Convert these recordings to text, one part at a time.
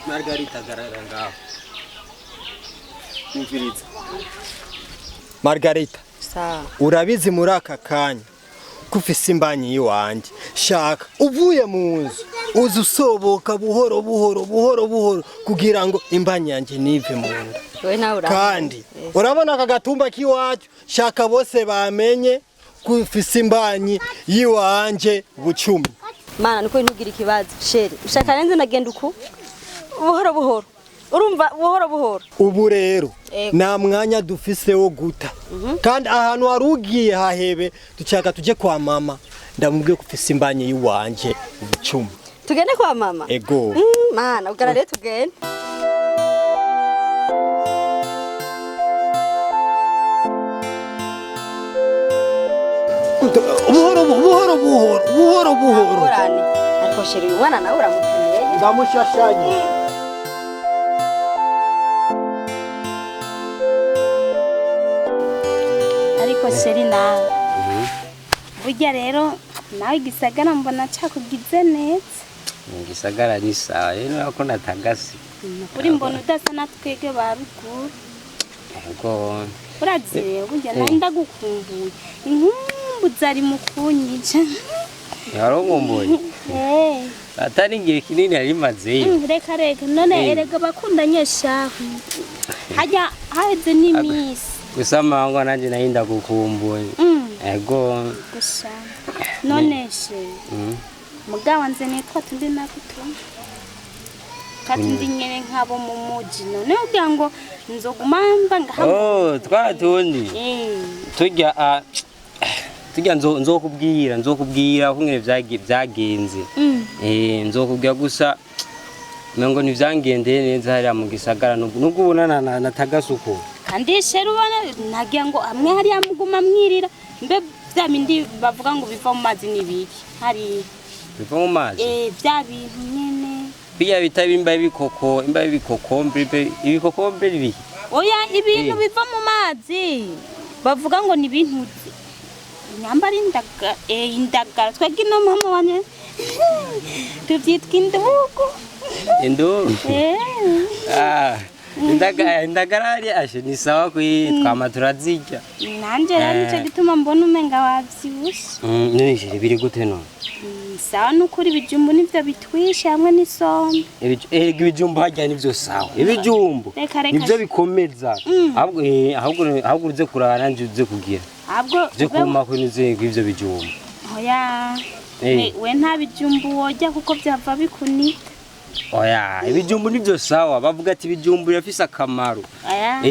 Margarita, garara ngaho. Umviriza. Margarita, Sawa. urabizi muri aka kanya ko ufise imbanyi y'iwanje. Shaka uvuye mu nzu uza usoboka buhoro buhoro buhoro buhoro kugira ngo imbanyi yanjye nive mu nda. Wewe nawe uraho. Kandi urabona aka gatumba k'iwacu, shaka bose bamenye ko ufise imbanyi y'iwanje bucumi. Mana, niko ntugira ikibazo chéri. Ushaka nenze nagenda uku buhoro buhoro, urumva, buhoro buhoro. Ubu rero Ego. nta mwanya dufise wo guta, kandi ahantu wari ugiye hahebe. Dushaka tujye kwa mama, ndamubwiye ko ufise imbanyi y'iwanje bucumi. Tugende kwa mama. Ego. Mana, ugara rero tugende. Buhoro buhoro buhoro buhoro buhoro. Ngorane, ariko chéri, uyu mwana nawe uramukeneye. Ndamushashanye. Ariko chéri, nawe burya rero nawe igisagara mbona cakugize neza. Mu gisagara ni sawa rero, urabona ko natagase. Uri mbona udasa na twebwe ba ruguru. Ego. Urazi rero, burya nawe ndagukumbuye, inkumbu zari mu kunyica. Wari unkumbuye? Eh. Atari igihe kinini yari imazeyo. Reka reka, none erega bakundanye shahu hajya haheze n'iminsi. Gusa mangwa nanjye nari ndagukumbuye. Ego. Gusa none chéri, mugabo nze nitwa tundi nagutuma katundi nyene nk'abo mu muji, none ugira ngo nzoguma mba ngaha? Oh, twa tundi tujya tujya nzokubwira kungene vyagenze. Nzokubwira, gusa mengo ntivyangendeye neza hariya mu gisagara, nubwo ubona natagasuko. Kandi chéri, ubona nagira ngo hamwe hariya muguma mwirira, mbe vya bindi bavuga ngo biva mu mazi n'ibiki hariya? Biva mu mazi? Vya bintu nyene. Bijya bita imba y'ibikoko, imba y'ibikokombe, ibikokombe biki? Oya, ibintu biva mu mazi bavuga ngo ni ibintu nyamba ari indagara, indagara. Twebwe ino mama wanje tuvyitwa indugu. Induru. Eh. Ah, indagara, indagara hariya ashe ni sawa kwi twama turazirya. Nanje rero nico gituma mbona umenga wavyibushe. None chéri, biri gute none? Sawa nukuri, ibijumbu nivyo bitwishe hamwe n'isombe. Erega ibijumbu harya nivyo sawa, ibijumbu Reka reka. nivyo bikomeza. Ahubwo ahubwo uze kuraba nanje uze kugira ahubwo uze kuma ko nize kw'ivyo bijumbu. Oya. We nta bijumbu worya kuko vyava bikunika. Oya, ibijumbu nivyo sawa, bavuga ati ibijumbu birafise akamaro. Oya.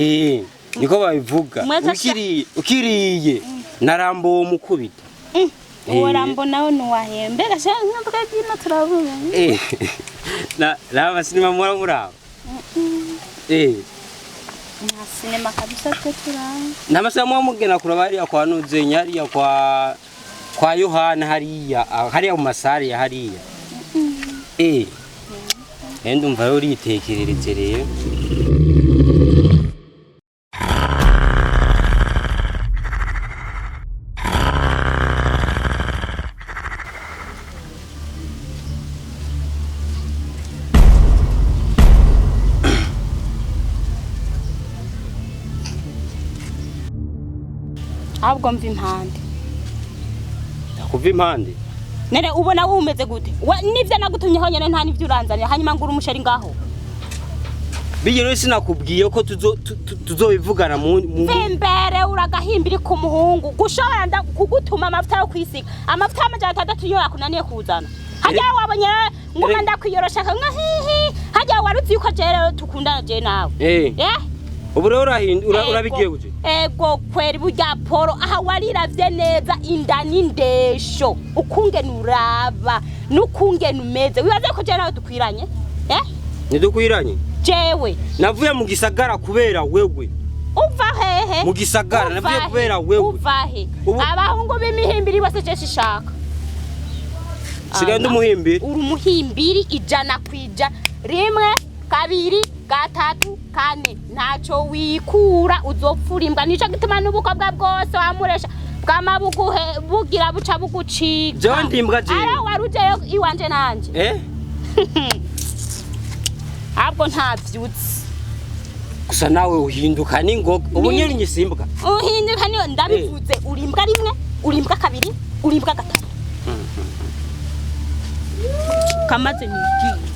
Niko babivuga. Mwese Ukiriye narambo mukubita. Uwo Rambo nawe nuwahe mbega? Sha nkavuga kino turavuga. Na raba sinema mura muraba. Nta sinema kabisa twe turaba. N'amasaha muba mugenda kuraba hariya kwa Nuzenya, hariya kwa Yohana, hariya hariya mu masare ya hariya. Ndumva rero uritekerereje rero. Ahubwo mva impande. Kuva impande. None ubona wumeze gute? Nivyo nagutumyeho nyene nta nivyo uranzanira, hanyuma ngura umusheri ngaho. Bijye rero sinakubwiye ko tuzobivugana mu Vimbere uragahimbira ku muhungu gushobora nda kugutuma amavuta yo kwisiga, amavuta y'600 yo yakunaniye kuzana. Hajya wabonye nguma ndakwiyorosha nka hihi, hajya waruzi yuko je rero tukundana je nawe. Eh? Ubu rero urabigiye gute? Ego kweri, burya poro aha wariravye neza inda n'indesho, ukungene uraba n'ukungene umeze, wibaze ko je nawe dukwiranye, eh? Ntidukwiranye? Jewe. Navuye mu gisagara kubera wewe. Uva hehe? Mu gisagara Uva navuye he? kubera wewe. Uva he? Abahungu b'imihimbiri bose je sishaka. Sigaye ndi umuhimbiri? Uri umuhimbiri 100%. 1, 2, 3, 4, ntaco wikura, uzopfura imbwa. Nico gituma n'ubukobwa bwose wamuresha bwama buguhe bugira buca bugucika. Jewe ndi imbwa jewe. Ara wari ujeyo iwanje nanje. Eh? Ahubwo ntavyuzi. Gusa nawe uhinduka n'ingoga ubu nyine nyisimbwa. Uhinduka niyo ndabivuze, urimbwa rimwe, urimbwa kabiri, urimbwa gatatu. Kamaze nigiye.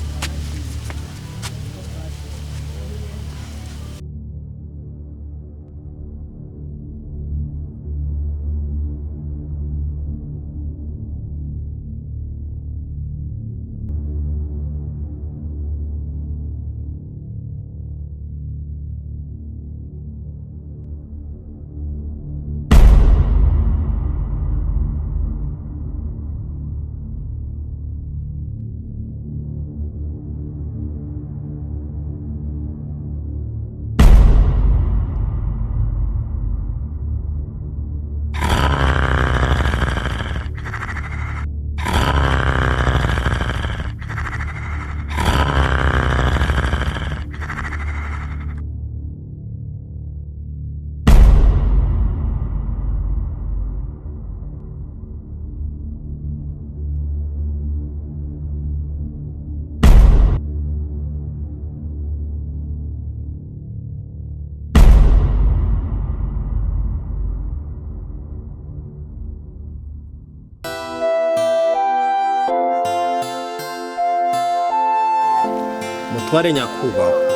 Mutware nyakubahwa,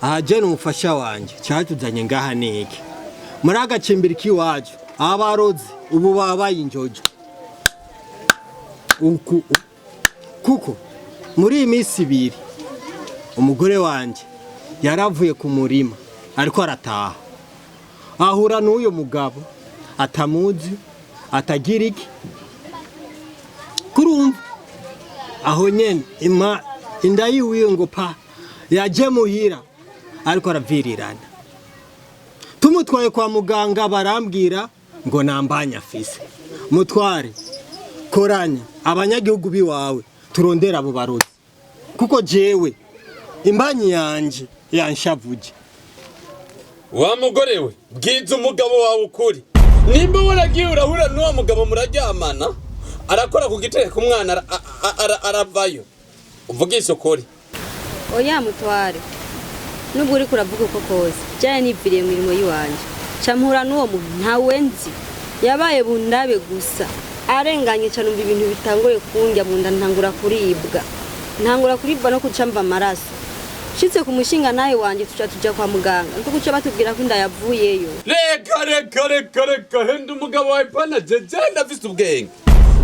aha je umufasha wanje cyatuzanye ngaha niki muri agacimbiri k'iwacu. Abarozi ubu babaye injojo uku kuko muri iyi minsi ibiri umugore wanje yaravuye ku murima ariko arataha ahura n'uyu mugabo atamuzi atagira iki kurumva aho nyene ima inda yiwiye ngo pa yaje muhira ariko aravirirana. Tumutwaye kwa muganga barambwira ngo nambanya afise. Mutware, koranya abanyagihugu biwawe turondera abo barozi, kuko jewe imbanyi yanje yanshavuje. Wa mugore we, bwiza umugabo wawe ukuri. Nimba waragiye urahura n'uwo mugabo muraryamana, arakora ku gitereko umwana aravayo. Uvugisha ukuri. Oya mutware, nubwo uriko uravuga uko kose, jane niviriye mu mirimo yiwanje ca mpura n'uwo muntu ntawe nzi, yabaye bundabe gusa arenganye ca numva ibintu bitanguye kundya mu nda, ntangura kuribwa, ntangura kuribwa no kuca mva amaraso. Nshitse ku mushinga nawe wanje tuca tuja kwa muganga, niko kuca batubwira ko inda yavuyeyo. Reka reka reka reka, henda umugabo wawe pana jeje ndafise ubwenge.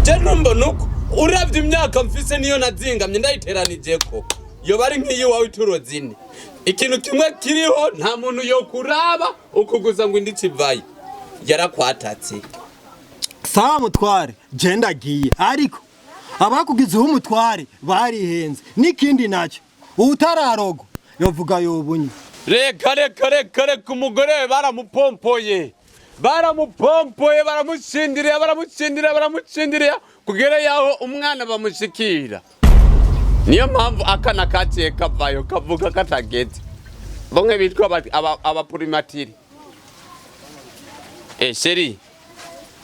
Je ntumbona uko uravye imyaka mfise niyo nazingamye ndayiteranijeko, yoba ari nk'iyiwawe ituro zine. Ikintu kimwe kiriho, nta muntu yokuraba ukuguza ngo indi kivayo. Yarakwatatse. Sawa mutware, je ndagiye, ariko abakugizeho umutware barihenze. N'ikindi nacyo, utararogo yovuga yobunye. Reka reka reka reka, umugore we baramupompoye, baramupompoye, baramushindiriya, baramushindiriya, baramushindiriya kugera yaho umwana bamushikira. Niyo mpamvu akana kaciye kavayo kavuga katageze. Bamwe bitwa abapurimatiri. Sheri,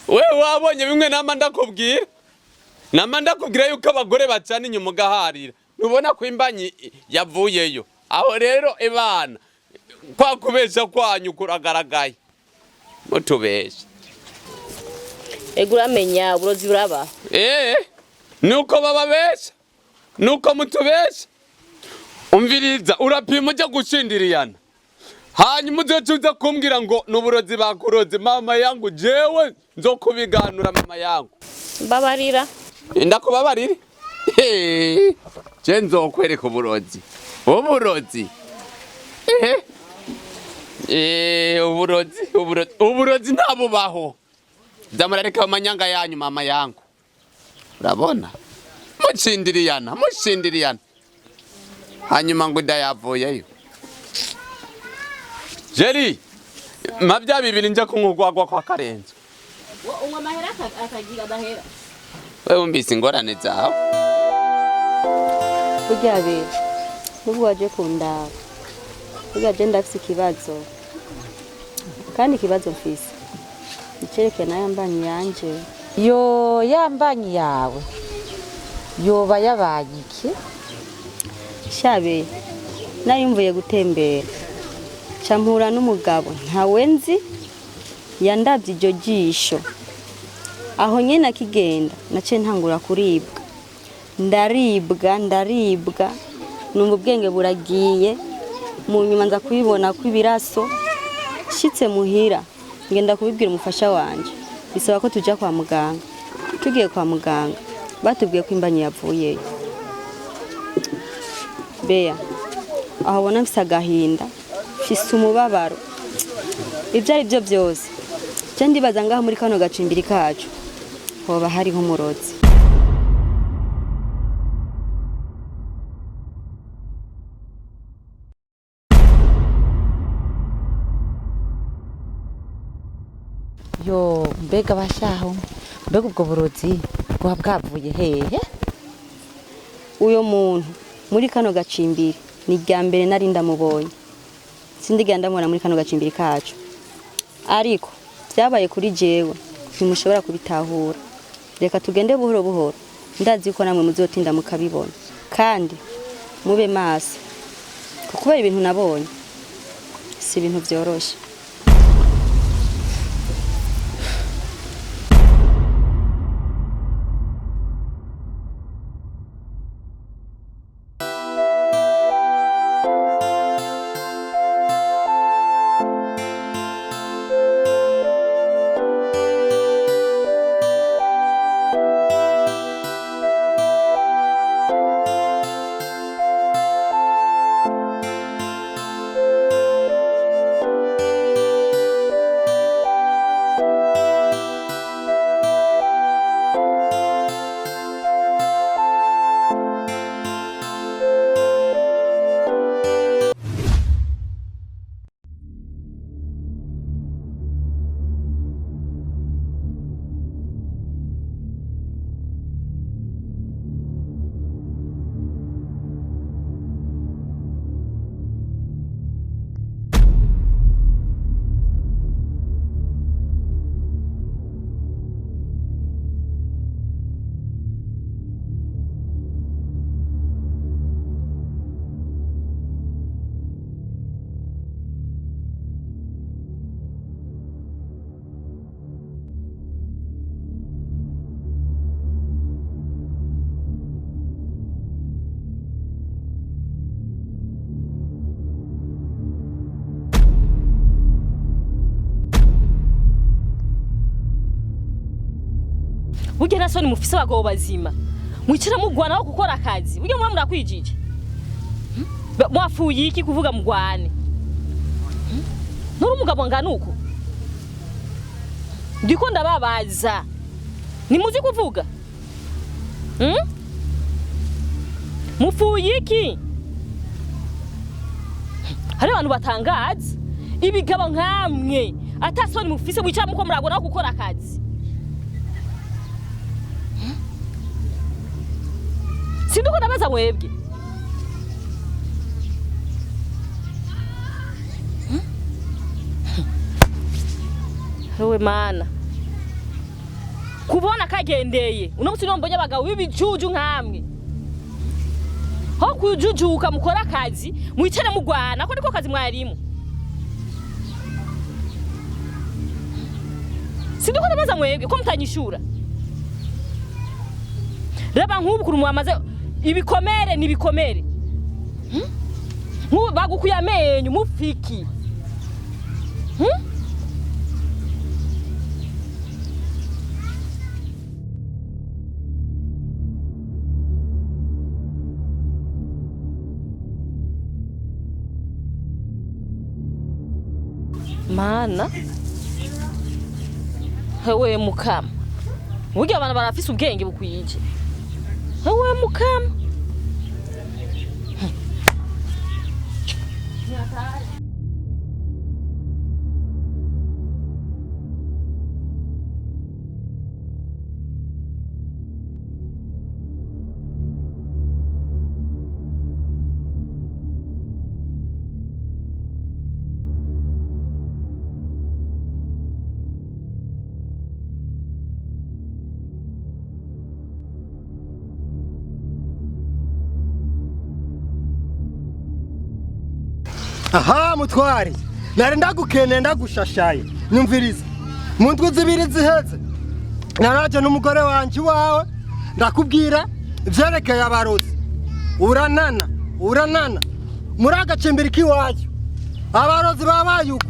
wewe wabonye bimwe nama ndakubwira? Nama ndakubwira yuko abagore bacana inyuma ugaharira. Ntubona ko imbanyi yavuyeyo. Aho rero ebana kwa kubesha kwanyu kuragaragaye. Mutubesha. Ego uramenya uburozi buraba. Nuko bababesha. Nuko mutubesha. Umviriza urapima ujya gushindiriyana. Hanyuma uzoca kumbwira ngo nuburozi bakuroze mama yangu, jewe nzokubiganura mama yangu. Mbabarira. Ndakubabarira. Je nzokwereka uburozi. Uburozi. Uburozi, uburozi, uburozi ntabubaho. Zamurareka amanyanga yanyu mama yangu. Urabona? Mushindiriyana, mushindiriyana. Hanyuma ngo ndayavuyeyo. Jerry, mabya bibiri nje kunkugwagwa kwa Karenzo. Unywa amahera akagira amahera. Wewe umvise ingorane zawe. Burya bebe, nubwo waje kundaba, burya je ndafise ikibazo, kandi ikibazo mfise icerekeye nayo mbanyi yanje. Yo yambanyi yawe yoba yabaye iki? Shabe nari mvuye gutembera campura n'umugabo ntawe nzi yandavye iryo jisho aho nyene akigenda naciye ntangura kuribwa ndaribwa numva ubwenge buragiye mu nyuma nza kubibona ko ibiraso nshitse muhira ngenda kubibwira umufasha wanje bisaba ko tuja kwa muganga tugiye kwa muganga batubwiye ko imbanyi yavuyeyo Bea aho ubona mfise agahinda mfise umubabaro ibyo ari byo byose je ndibaza ngaho muri kano gacimbiri kacu hoba hariho umurozi. Yo mbega bashaho mbega ubwo burozi bwa bwavuye hehe? Uyo muntu muri kano gacimbiri ni rya mbere nari ndamubonye sindigenda ndamubona muri kano gacimbiri kacu ariko byabaye kuri jewe ntimushobora kubitahura reka tugende buhoro buhoro ndazi ko namwe muzotinda mukabibona kandi mube maso kuko ibintu nabonye si ibintu byoroshe. Burya nta soni mufise abagabo bazima mwicara mugwana aho gukora akazi burya muba murakwijije mwafuye iki kuvuga mugwane nturi umugabo ngana uko ndiko ndababaza nimuzi kuvuga mupfuye iki hari abantu batangaza ibigabo nkamwe ata soni mufise mwicara muko muragwana aho gukora akazi. Sinduko ndabaza mwebwe. Rowe mana. Kubona kagendeye uno musi nombonye abagabo b'ibijuju nkamwe. Ho kujujuka mukora akazi mwicare mugwana ko niko kazi mwarimu. Sinduko ndabaza mwebwe ko mutanyishura. Reba nk'ubu kuri mwamaze ibikomere ni bikomere. Nk'ubu bagukuye amenyo mufiki. Mana hewe mukama burya abantu barafise ubwenge bukwije hewe mukama. Aha mutwari, nari ndagukeneye ndagushashaye. Nyumviriza, mu ndwi zibiri ziheze naraje n'umugore wanje iwawe, ndakubwira ivyerekeye abarozi. Uranana uranana muri agacimbiri k'iwacu abarozi babaye uko.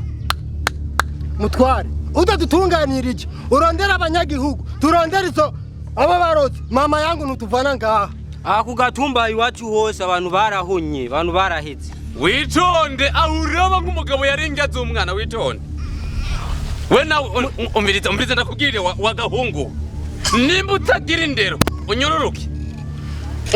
Mutware, utadutunganirije urondera abanyagihugu, turondera izo abo barozi, mama yangu ntutuvana ngaha. Aha ku gatumba iwacu hose abantu barahonye, abantu baraheze. Witonde, aho uraba nk'umugabo yarengaze umwana, witonde. We nawe umviriza, umviriza ndakubwire wa gahungu. Nimba utagira indero, unyururuke.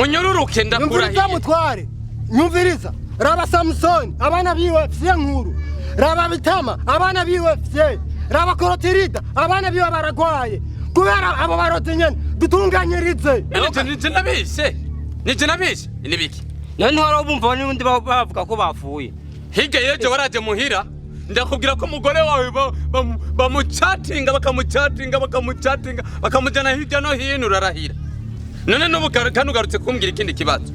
Unyururuke Nyumviriza ndakurahiye. mutware, nyumviriza. Raba Samusoni, abana biwe fye nkuru. Raba Bitama, abana biwe fye. Raba Korotirida, abana biwe baragwaye. Kubera abo barozi nyene, dutunganyirize. Nije nabishe. Nije nabishe. Nibiki? None ntihora bumva n'ubundi bavuga ko bapfuye. Hirya y'ejo waraje muhira, ndakubwira ko umugore wawe bamucatinga bakamucatinga bakamucatinga bakamujyana hirya no hino, urarahira. None n'ubu kandi ugarutse kumbwira ikindi kibazo.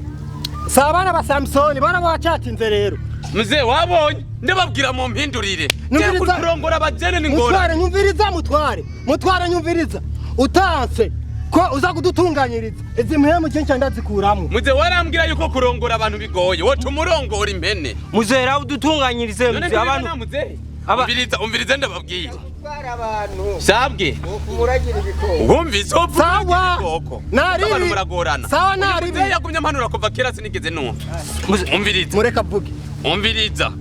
Si abana ba Samusoni, bana bacatinze rero. Mzee wabonye, ndababwira mu mpindurire. Nyumviriza- Kurongora abajene ni ngorane. Mutware, nyumviriza mutware. Mutware, nyumviriza. Utanse ko uza kudutunganyiriza izi mpemu cyinshi ndazikuramwo. Mzee warambwira yuko kurongora abantu bigoye, woca umurongora impene. Muzee rawe udutunganyirize None mzee abantu abantu mzee. Aba- Umviriza, umviriza ndababwira. Sabwe. Wumvise upfa Sawa. ibikoko. Naribi. Abantu muragorana. Sawa, naribi. Mzee yagumye ampanura kuva kera sinigeze numva. Umviriza. Mureka avuge. Umviriza.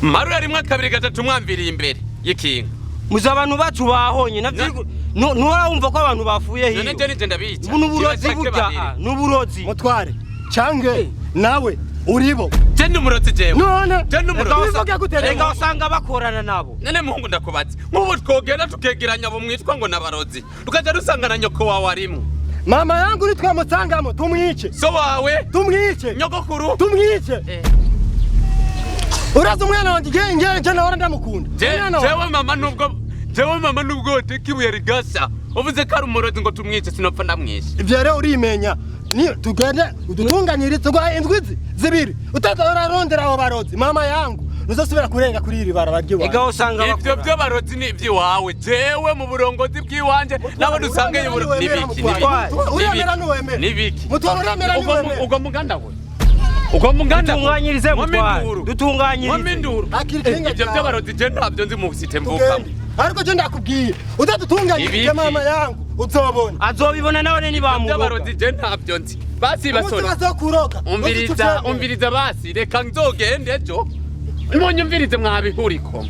Marura rimwe kabiri gatatu mwamviriye imbere y'ikinga. Muzee abantu bacu bahonye navyo ntuhora wumva ko abantu bapfuye None hiyo. je nije ndabica. Ubu n'uburozi Kiba burya, cake n'uburozi. Mutware, cange nawe uribo. Je ndi umurozi jewe. None Je ndi umurozi. bivuge gute rero? Reka usanga bakorana nabo. None muhungu ndakubatse. Nk'ubu twogenda tukegeranya abo mwitwa ngo nabarozi. Tukaja dusanga na nyoko wawe arimwo. Mama yangu nitwamusangamo tumwice. So wawe, Tumwice. nyogokuru. Tumwice. Urazi umwana wanje nge nge nje nahora ndamukunda. Umwana wanje. Jewe mama nubwo jewe mama nubwo woteka ibuye rigasa. Uvuze ko ari umurozi ngo tumwice sinopfa ndamwishe. Ivyo rero urimenya. Ni tugende udutunganyirize gwa indwi zibiri. Utaza urarondera abo barozi. Mama yangu ntuzosubira kurenga kuri iri barabara ry'iwawe. Ega usanga Ivyo bakorana. by'abarozi ni iby'iwawe. Jewe mu burongozi bw'iwanje nabo dusangaye nibiki nibiki. Uremera nuwemera. Nibiki. Mutware, uremera nuwemera. Ubwo muganda we. Ubwo muganda we. Dutunganyirize mutware. Induru. Dutunganyirize. Nkoma induru. Akira ikinga Ivyo cyawe. by'abarozi je ntabyo nzi mu site mvukamo. Tugende. Ariko je ndakubwiye utadutunganyirije Ibiki. mama yangu uzobona. Azobibona nawe nibamuroga. By'abarozi je ntabyo nzi. Basi Umunsi basore. bazokuroga. Umviriza, umviriza basi reka nzogende ejo. Munyumvirize mwabihuriko.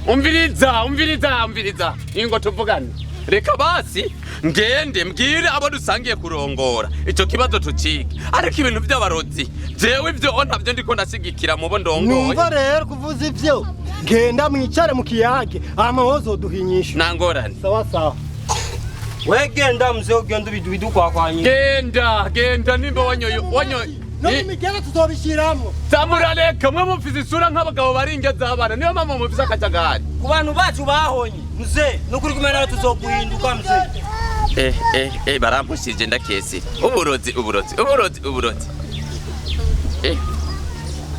Umviriza, umviriza, umviriza. Ingo tuvugane. Reka basi ngende mbwire abo dusangiye kurongora ico kibazo tucike. Ariko ibintu by'abarozi jewe ivyo ntabyo ndiko ndashigikira mubo ndongoye. Numva rero kuvuza ivyo genda mwicare mu kiyage hama wozoduhinyisha. Nangorane. Sawa sawa. We genda mzee ugenda ubidukwakwanye. Genda, genda nimba wanyoye wanyoye. No mu migere tuzobishiramwo. Zamurareka mwe mufise isura nk'abagabo baringe z'abana niyo mpamvu mufise akajagari. Ku bantu bacu bahonye mzee nukuri kumwe nawe tuzoguhinduka mzee. Barampushije ndakesera. Uburozi, uburozi, uburozi, uburozi.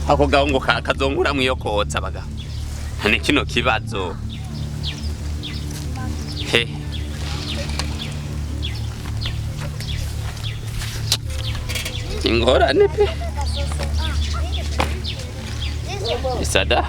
Ako gahungu kazongura mwiyo kotsa baga. Ni kino kibazo. He. Ingorane pe. Isada.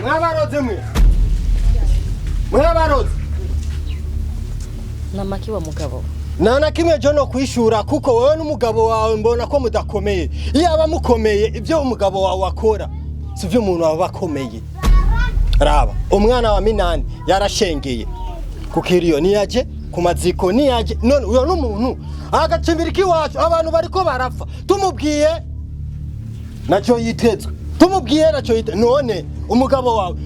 Mwabarozi mwe. Mwabarozi. Namaki wa mugabo. Nta na kimwe jo no kwishura kuko wowe n'umugabo wawe mbona ko mudakomeye. Iyo aba mukomeye ibyo umugabo wawe akora si byo umuntu aba akomeye. Raba umwana wa Minani yarashengeye ku kiriyo niyaje ku maziko niyaje, none uyo n'umuntu agacimbira ikiwacu abantu bariko barapfa tumubwiye nacyo yitezwe tumubwiye nacyo yitezwe. None umugabo wawe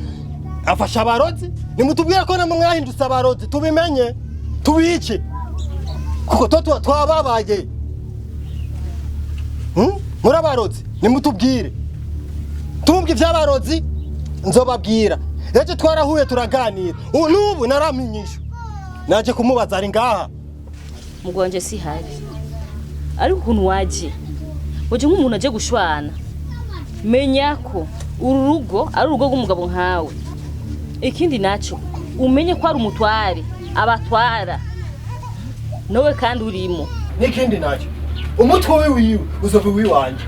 Afasha abarozi? Nimutubwire ko namwe mwahindutse abarozi tubimenye tubice kuko to twababaye. Muri abarozi nimutubwire tumubwe iby'abarozi nzobabwira. Ejo twarahuye turaganira n'ubu naraminyisha naje kumubaza ari ngaha. Mugwanje si hari ariko ukuntu waje uje nk'umuntu aje gushwana, menya ko uru rugo ari urugo rw'umugabo nkawe. Ikindi naco umenye ko ari umutware abatwara nawe kandi urimo. N'ikindi naco umutwe wiwe uzova wiwanje.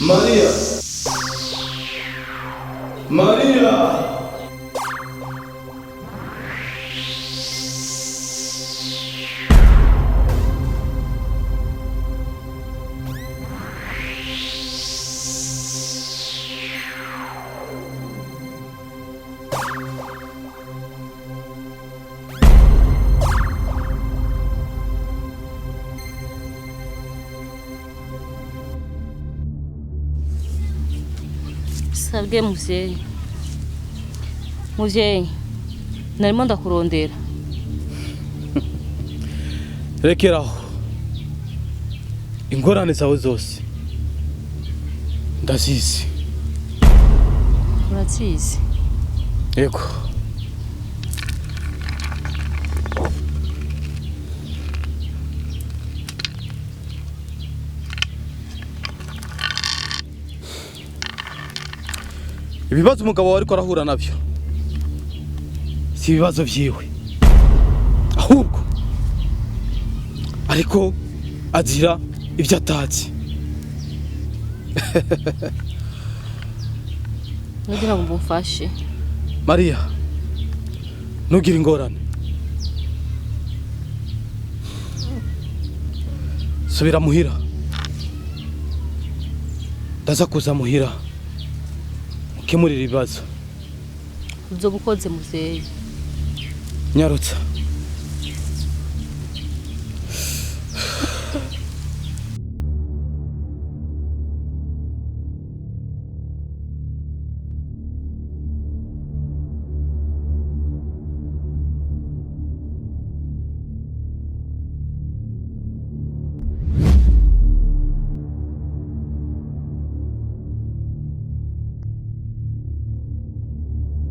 Maria! Maria! Sabwe muvyeyi, muvyeyi narimo ndakurondera. Rekeraho ingorane zawe zose ndazizi. Urazizi? Yego. Ibibazo umugabo wawe ariko arahura navyo si ibibazo vyiwe, ahubwo ariko azira ibyo atazi. Nugira ngo mumfashe. Maria, ntugire ingorane, subira muhira, ndaza kuza muhira ukemurira ibibazo. Uzoba ukoze muvyeyi. Nyarutsa.